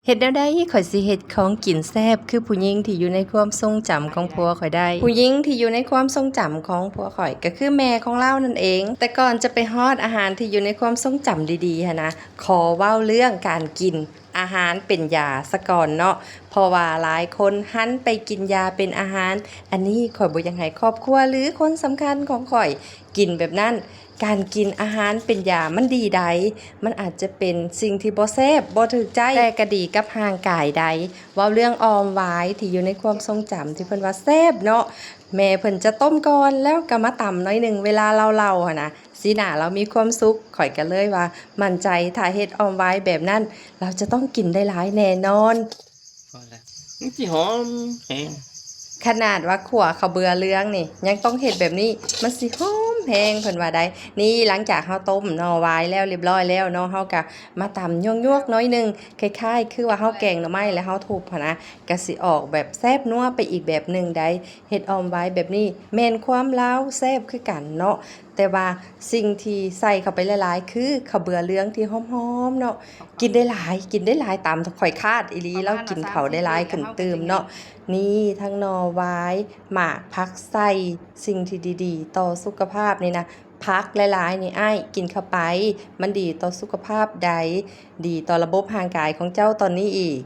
ເຮັດແນວໃດຂ້ອຍຊິເຮັດຂອງກິນແຊບຄືຜູ້ຍິງທີ່ຢູ່ໃນຄວາມຊົງຈຳຂອງຜົວຂ້ອຍໄດ້? ຜູ້ຍິງທີ່ຢູ່ໃນຄວາມຊົງຈຳຂອງຜົວຂ້ອຍກໍຄືແມ່ຂອງລາວນັ້ນເອງ. ແຕ່ກ່ອນຈະໄປຮອດອາຫານທີ່ຢູ່ໃນຄວາມຊົງຈຳດີໆຫັ້ນນະ, ຂໍເວົ້າເລື່ອງການກິນອາຫານເປັນຢາສາກ່ອນເນາະ, ເພາະວ່າຫຼາຍຄົນຫັນໄປກິນຢາເປັນອາຫານ. ອັນນີ້ຂ້ອຍບໍ່ຢາກໃຫ້ຄອບຄົວ ຫຼື ຄົນສຳຄັນຂອງຂ້ອຍ ກິນແບບນັ້ນ. ການກິນອາຫານເປັນຢາມັນດີໃດ໋, ມັນອາດຈະເປັນສິ່ງທີ່ບໍ່ແຊບ, ບໍ່ຖືກໃຈ, ແຕ່ກະດີກັບຮ່າງກາຍໃດ໋. ເວົ້າເລື່ອງອອມຫວາຍທີ່ຢູ່ໃນຄວາມຊົງຈຳທີ່ເພິ່ນວ່າແຊບເນາະ, ແມ່ເພິ່ນຈະຕົ້ມກ່ອນ ແລ້ວກໍມາຕຳໜ້ອຍໜຶ່ງ ເວລາລາວເລົ່າຫັ້ນນະ, ສີໜ້າລາວມີຄວາມສຸກ. ຂ້ອຍກໍເລີຍວ່າໝັ້ນໃຈ ຖ້າເຮັດອອມຫວາຍແບບນັ້ນ ລາວຈະຕ້ອງກິນໄດ້ຫຼາຍແນ່ນອນ. ພໍແລ້ວ ມັນຊິຫອມແຮງ. ຂະໜາດວ່າຂົ້ວເຂົ້າເບືອເຫຼືອງນີ້ ຍັງຕ້ອງເຮັດແບບນີ້ ມັນຊິຫອມແຮງ ເພິ່ນວ່າໄດ໋. ນີ້ ຫຼັງຈາກເຮົາຕົ້ມໜໍ່ຫວາຍແລ້ວ ລຽບຮ້ອຍແລ້ວເນາະ, ເຮົາກະມາຕຳຫຍວກໆໜ້ອຍໜຶ່ງ, ຄ້າຍໆຄືວ່າເຮົາແກງໜໍ່ໄມ້ແລ້ວເຮົາທຸບຫັ້ນນະ, ກະຊິອອກແບບແຊບນົວໄປອີກແບບໜຶ່ງໄດ໋. ເຮັດອອມຫວາຍແບບນີ້ແມ່ນຄວາມລາວແຊບຄືກັນເນາະ, ແຕ່ວ່າສິ່ງທີ່ໃສ່ເຂົ້າໄປຫຼາຍໆ ຄືເຂົ້າເບືອເຫຼືອງທີ່ຫອມໆເນາະ. ກິນໄດ້ຫຼາຍ ກິນໄດ້ຫຼາຍຕາມຂ້ອຍຄາດອີ່ຫຼີ, ລາວກິນເຂົ້າໄດ້ຫຼາຍຂຶ້ນຕື່ມເນາະ. ນີ້ ທັງໜໍ່ຫວາຍ, ໝາກຜັກໄສ່, ສິ່ງທີ່ດີໆຕໍ່ສຸຂະພາບນີ້ນະ, ຜັກຫຼາຍໆນີ້ອ້າຍ ກິນເຂົ້າໄປ ມັນດີຕໍ່ສຸຂະພາບໃດ໋, ດີຕໍ່ລະບົບຮ່າງກາຍຂອງເຈົ້າຕອນນີ້ອີກ.